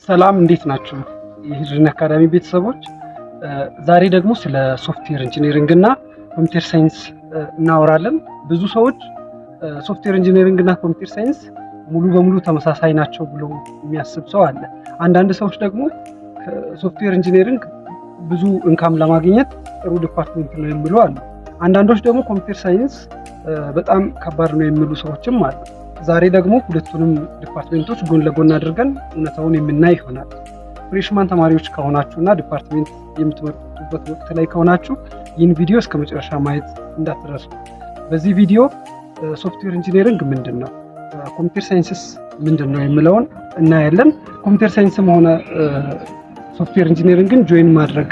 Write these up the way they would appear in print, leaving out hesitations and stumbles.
ሰላም፣ እንዴት ናችሁ? የሂድሪን አካዳሚ ቤተሰቦች፣ ዛሬ ደግሞ ስለ software engineering እና computer science እናወራለን። ብዙ ሰዎች software engineering እና computer science ሙሉ በሙሉ ተመሳሳይ ናቸው ብሎ የሚያስብ ሰው አለ። አንዳንድ ሰዎች ደግሞ software engineering ብዙ income ለማግኘት ጥሩ department ነው የሚሉ አሉ። አንዳንዶች ደግሞ computer science በጣም ከባድ ነው የሚሉ ሰዎችም አሉ። ዛሬ ደግሞ ሁለቱንም department ኦች ጎን ለጎን አድርገን እውነታውን የምናይ ይሆናል። Freshman ተማሪዎች ከሆናችሁ እና department የምትመርጡበት ወቅት ላይ ከሆናችሁ ይህን ቪዲዮ እስከ መጨረሻ ማየት እንዳትረሱ። በዚህ ቪዲዮ software engineering ምንድን ነው፣ computer science ስ ምንድን ነው የሚለውን እናያለን። Computer science ም ሆነ software engineering ን join ማድረግ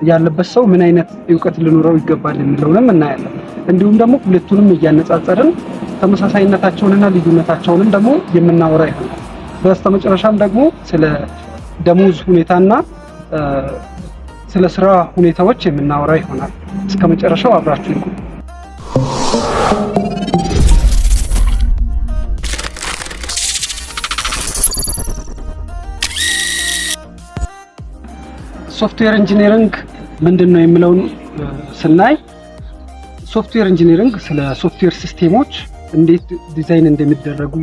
ያለበት ሰው ምን አይነት እውቀት ሊኖረው ይገባል የሚለውንም እናያለን። እንዲሁም ደግሞ ሁለቱንም እያነጻጸርን ተመሳሳይነታቸውንና ልዩነታቸውንም ደግሞ የምናወራ ይሆናል። በስተመጨረሻም ደግሞ ስለ ደሞዝ ሁኔታና ስለ ስራ ሁኔታዎች የምናወራ ይሆናል። እስከ መጨረሻው አብራችሁ ይቆዩ። Software engineering ምንድን ነው የሚለውን ስናይ፣ software engineering ስለ software system ኦች እንዴት ዲዛይን እንደሚደረጉ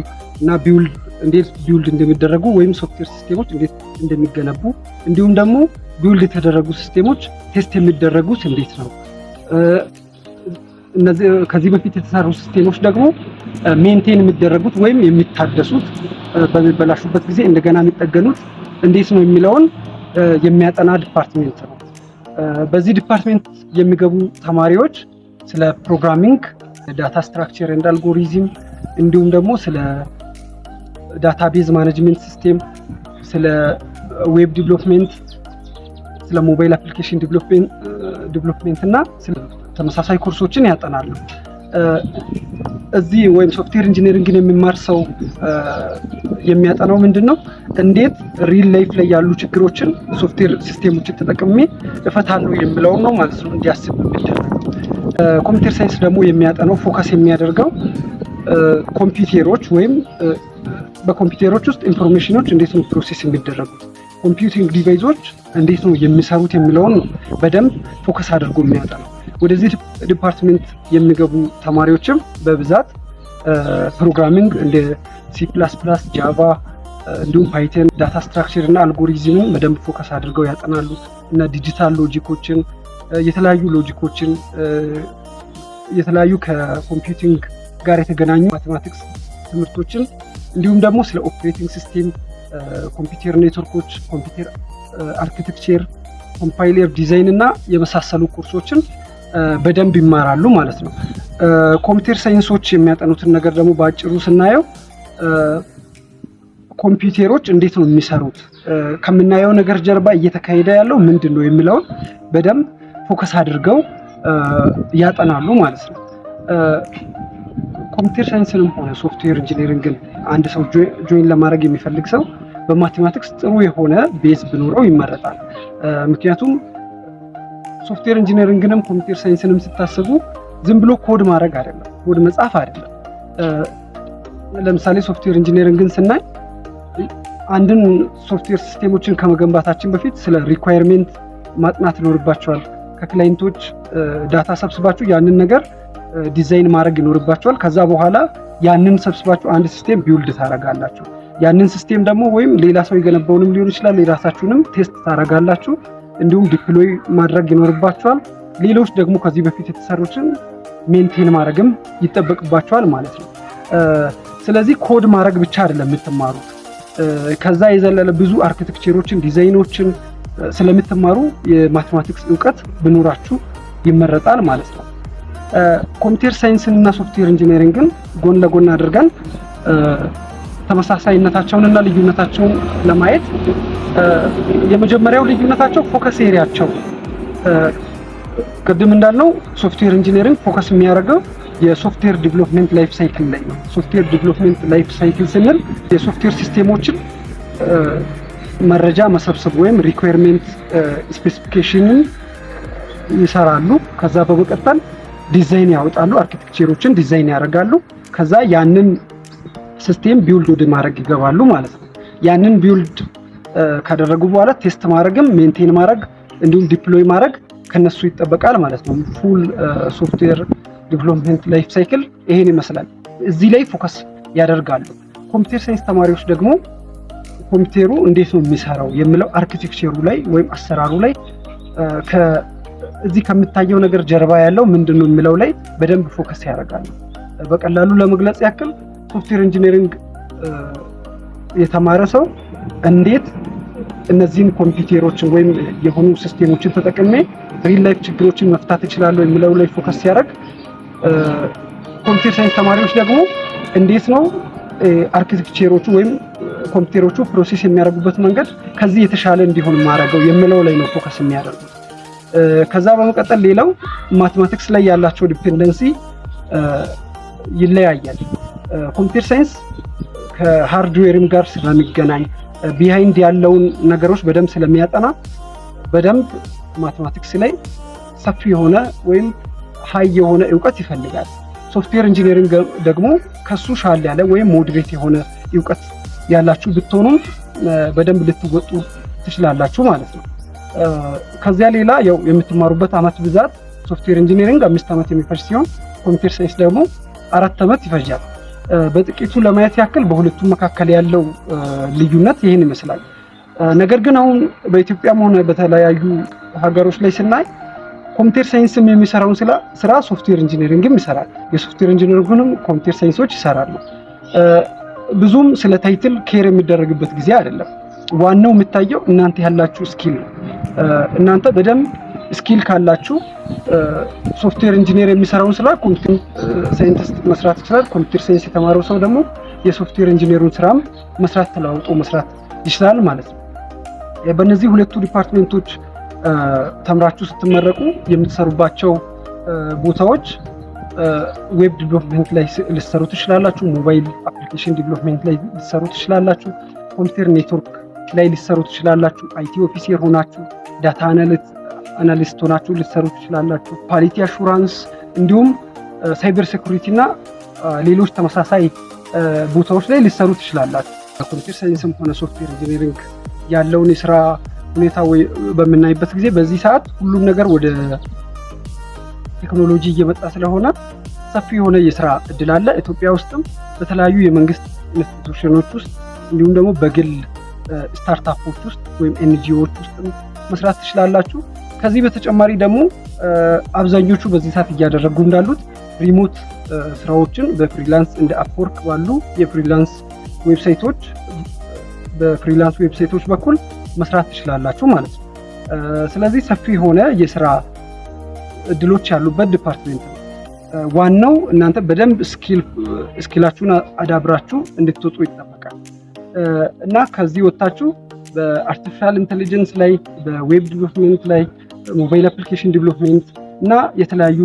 እና build እንዴት build እንደሚደረጉ ወይም software system ኦች እንዴት እንደሚገነቡ፣ እንዲሁም ደግሞ build የተደረጉ system ኦች test የሚደረጉት እንዴት ነው፣ እነዚህ ከዚህ በፊት የተሰሩ system ኦች ደግሞ maintain የሚደረጉት ወይም የሚታደሱት፣ በሚበላሹበት ጊዜ እንደገና የሚጠገኑት እንዴት ነው የሚለውን የሚያጠና department ነው። በዚህ department የሚገቡ ተማሪዎች ስለ programming፣ data structure and algorithm፣ እንዲሁም ደግሞ ስለ database management system፣ ስለ web development፣ ስለ mobile application development እና ተመሳሳይ ኮርሶችን ያጠናሉ። እዚህ ወይም software engineering ን የሚማር ሰው የሚያጠናው ምንድን ነው? እንዴት real life ላይ ያሉ ችግሮችን software system ኦችን ተጠቅሜ እፈታለሁ የሚለውን ነው ማለት ነው እንዲያስብ የሚደረገው። Computer science ደግሞ የሚያጠናው፣ focus የሚያደርገው ኮምፒውተሮች ወይም በኮምፒውተሮች ውስጥ information ኦች እንዴት ነው process የሚደረጉት፣ computing device ኦች እንዴት ነው የሚሰሩት የሚለውን ነው በደንብ focus አድርጎ የሚያጠናው። ወደዚህ department የሚገቡ ተማሪዎችም በብዛት programming እንደ C++፣ Java እንዲሁም Python፣ data structure እና አልጎሪዝምን በደንብ focus አድርገው ያጠናሉ እና digital logic ኦችን፣ የተለያዩ logic ኦችን፣ የተለያዩ ከ computing ጋር የተገናኙ mathematics ትምህርቶችን፣ እንዲሁም ደግሞ ስለ operating system፣ computer network ኦች፣ computer architecture፣ compiler design እና የመሳሰሉ ኮርሶችን በደንብ ይማራሉ ማለት ነው። Computer science ኦች የሚያጠኑትን ነገር ደግሞ በአጭሩ ስናየው ኮምፒውተሮች እንዴት ነው የሚሰሩት፣ ከምናየው ነገር ጀርባ እየተካሄደ ያለው ምንድን ነው የሚለውን በደንብ focus አድርገው ያጠናሉ ማለት ነው። Computer science ንም ሆነ software engineering ን አንድ ሰው join ለማድረግ የሚፈልግ ሰው በ mathematics ጥሩ የሆነ base ቢኖረው ይመረጣል። ምክንያቱም software engineering ንም computer science ንም ስታስቡ ዝም ብሎ ኮድ ማድረግ አይደለም፣ ኮድ መጻፍ አይደለም። ለምሳሌ software engineering ን ስናይ አንድን software system ኦችን ከመገንባታችን በፊት ስለ requirement ማጥናት ይኖርባችኋል። ከ client ኦች data ሰብስባችሁ ያንን ነገር ዲዛይን ማድረግ ይኖርባችኋል። ከዛ በኋላ ያንን ሰብስባችሁ አንድ system build ታደርጋላችሁ። ያንን system ደግሞ ወይም ሌላ ሰው የገነባውንም ሊሆን ይችላል፣ የራሳችሁንም test ታደርጋላችሁ። እንዲሁም deploy ማድረግ ይኖርባችኋል። ሌሎች ደግሞ ከዚህ በፊት የተሰሩትን maintain ማድረግም ይጠበቅባችኋል ማለት ነው። ስለዚህ ኮድ ማድረግ ብቻ አይደለም የምትማሩት፣ ከዛ የዘለለ ብዙ architecture ኦችን፣ design ኦችን ስለምትማሩ የ mathematics እውቀት ቢኖራችሁ ይመረጣል ማለት ነው። Computer science ን እና software engineering ን ጎን ለጎን አድርገን ተመሳሳይነታቸውንና ልዩነታቸውን ለማየት፣ የመጀመሪያው ልዩነታቸው focus area ኣቸው። ቅድም እንዳልነው software engineering focus የሚያደርገው የ software development life cycle ላይ ነው። Software development life cycle ስንል የ software system ኦችን መረጃ መሰብሰብ ወይም requirement specification ን ይሰራሉ። ከዛ በመቀጠል ዲዛይን ያወጣሉ፣ architecture ኦችን design ያደርጋሉ። ከዛ ያንን system build ወደ ማድረግ ይገባሉ ማለት ነው። ያንን build ካደረጉ በኋላ test ማድረግም maintain ማድረግ እንዲሁም deploy ማድረግ ከነሱ ይጠበቃል ማለት ነው። Full software development life cycle ይሄን ይመስላል። እዚህ ላይ focus ያደርጋሉ። Computer science ተማሪዎች ደግሞ ኮምፒውተሩ እንዴት ነው የሚሰራው የሚለው architecture ኡ ላይ ወይም አሰራሩ ላይ፣ እዚህ ከምታየው ነገር ጀርባ ያለው ምንድን ነው የሚለው ላይ በደንብ focus ያደርጋሉ። በቀላሉ ለመግለጽ ያክል software engineering የተማረ ሰው እንዴት እነዚህን ኮምፒውተሮችን ወይም የሆኑ system ኦችን ተጠቅሜ real life ችግሮችን መፍታት እችላለሁ የሚለው ላይ focus ሲያደርግ፣ computer science ተማሪዎች ደግሞ እንዴት ነው architecture ኦቹ ወይም ኮምፒውተሮቹ process የሚያደርጉበት መንገድ ከዚህ የተሻለ እንዲሆን ማድረገው የሚለው ላይ ነው focus የሚያደርጉት። ከዛ በመቀጠል ሌላው mathematics ላይ ያላቸው dependency ይለያያል። Computer science ከ hardware ም ጋር ስለሚገናኝ፣ behind ያለውን ነገሮች በደንብ ስለሚያጠና በደንብ mathematics ላይ ሰፊ የሆነ ወይም high የሆነ እውቀት ይፈልጋል። Software engineering ደግሞ ከሱ ሻል ያለ ወይም moderate የሆነ እውቀት ያላችሁ ብትሆኑም በደንብ ልትወጡ ትችላላችሁ ማለት ነው። ከዚያ ሌላ ያው የምትማሩበት አመት ብዛት፣ software engineering 5 ዓመት የሚፈጅ ሲሆን computer science ደግሞ 4 ዓመት ይፈጃል። በጥቂቱ ለማየት ያክል በሁለቱም መካከል ያለው ልዩነት ይህን ይመስላል። ነገር ግን አሁን በኢትዮጵያም ሆነ በተለያዩ ሀገሮች ላይ ስናይ computer science ም የሚሰራውን ስራ software engineering ም ይሰራል። የ software engineering ንም computer science ኦች ይሰራሉ። ብዙም ስለ title care የሚደረግበት ጊዜ አይደለም። ዋናው የሚታየው እናንተ ያላችሁ skill ነው። እናንተ በደንብ skill ካላችሁ software engineer የሚሰራውን ስራ computer scientist መስራት ይችላል። Computer science የተማረው ሰው ደግሞ የ software engineer ኡን ስራም መስራት፣ ተለዋውጦ መስራት ይችላል ማለት ነው። በእነዚህ ሁለቱ department ኦች ተምራችሁ ስትመረቁ የምትሰሩባቸው ቦታዎች web development ላይ ልትሰሩ ትችላላችሁ። Mobile application development ላይ ልትሰሩ ትችላላችሁ። Computer network ላይ ልትሰሩ ትችላላችሁ። IT officer ሆናችሁ፣ data analyst ሆናችሁ ልትሰሩ ትችላላችሁ። Quality assurance እንዲሁም cyber security እና ሌሎች ተመሳሳይ ቦታዎች ላይ ልትሰሩ ትችላላችሁ። Computer science ም ሆነ software engineering ያለውን የስራ ሁኔታ በምናይበት ጊዜ በዚህ ሰዓት ሁሉም ነገር ወደ ቴክኖሎጂ እየመጣ ስለሆነ ሰፊ የሆነ የስራ እድል አለ። ኢትዮጵያ ውስጥም በተለያዩ የመንግስት institution ኦች ውስጥ እንዲሁም ደግሞ በግል startup ኦች ውስጥ ወይም NGO ዎች ውስጥ መስራት ትችላላችሁ። ከዚህ በተጨማሪ ደግሞ አብዛኞቹ በዚህ ሰዓት እያደረጉ እንዳሉት remote ስራዎችን በ freelance እንደ Upwork ባሉ የ freelance website ኦች፣ በ freelance website ኦች በኩል መስራት ትችላላችሁ ማለት ነው። ስለዚህ ሰፊ የሆነ የስራ እድሎች ያሉበት department ነው። ዋናው እናንተ በደንብ skill ኣችሁን አዳብራችሁ እንድትወጡ ይጠበቃል እና ከዚህ ወጥታችሁ በ artificial intelligence ላይ፣ በ web development ላይ፣ mobile application development እና የተለያዩ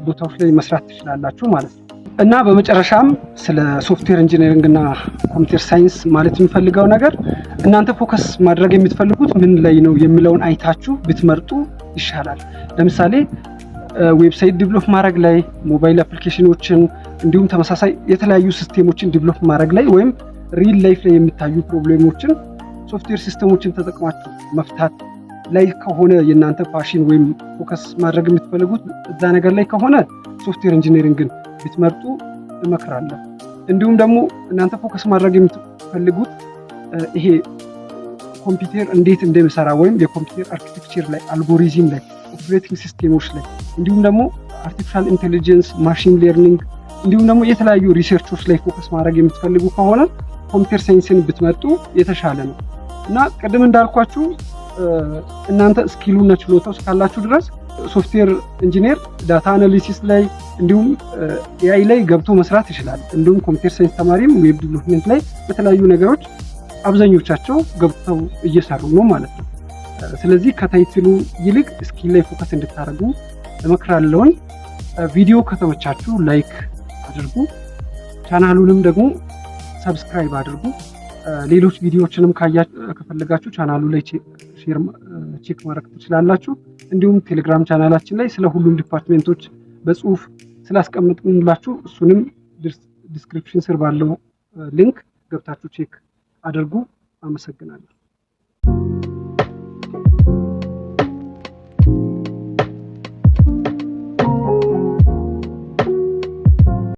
ቦታዎች ላይ መስራት ትችላላችሁ ማለት ነው። እና በመጨረሻም ስለ software engineering እና computer science ማለት የምፈልገው ነገር እናንተ focus ማድረግ የምትፈልጉት ምን ላይ ነው የሚለውን አይታችሁ ብትመርጡ ይሻላል። ለምሳሌ website develop ማድረግ ላይ፣ mobile application ኦችን እንዲሁም ተመሳሳይ የተለያዩ system ኦችን develop ማድረግ ላይ ወይም real life ላይ የሚታዩ problem ኦችን software system ኦችን ተጠቅማችሁ መፍታት ላይ ከሆነ፣ የእናንተ passion ወይም focus ማድረግ የምትፈልጉት እዛ ነገር ላይ ከሆነ software engineering ን ብትመርጡ እመክራለሁ። እንዲሁም ደግሞ እናንተ focus ማድረግ የምትፈልጉት ይሄ ኮምፒውተር እንዴት እንደሚሰራ ወይም የ computer architecture ላይ፣ አልጎሪዝም ላይ፣ operating system ኦች ላይ እንዲሁም ደግሞ artificial intelligence፣ machine learning እንዲሁም ደግሞ የተለያዩ research ኦች ላይ focus ማድረግ የምትፈልጉ ከሆነ computer science ን ብትመርጡ የተሻለ ነው። እና ቅድም እንዳልኳችሁ እናንተ skill ኡና ችሎታው እስካላችሁ ድረስ software engineer data analysis ላይ እንዲሁም AI ላይ ገብቶ መስራት ይችላል። እንዲሁም computer science ተማሪም web development ላይ በተለያዩ ነገሮች አብዛኞቻቸው ገብተው እየሰሩ ነው ማለት ነው። ስለዚህ ከ title ኡ ይልቅ skill ላይ focus እንድታደርጉ እመክራለሁኝ። ቪዲዮ ከተመቻችሁ like አድርጉ፣ ቻናሉንም ደግሞ subscribe አድርጉ። ሌሎች ቪዲዮዎችንም ከፈለጋችሁ ቻናሉ ላይ share check ማድረግ ትችላላችሁ። እንዲሁም ቴሌግራም ቻናላችን ላይ ስለ ሁሉም department ኦች በጽሁፍ ስላስቀመጥንላችሁ እሱንም description ስር ባለው link ገብታችሁ check አድርጉ። አመሰግናለሁ።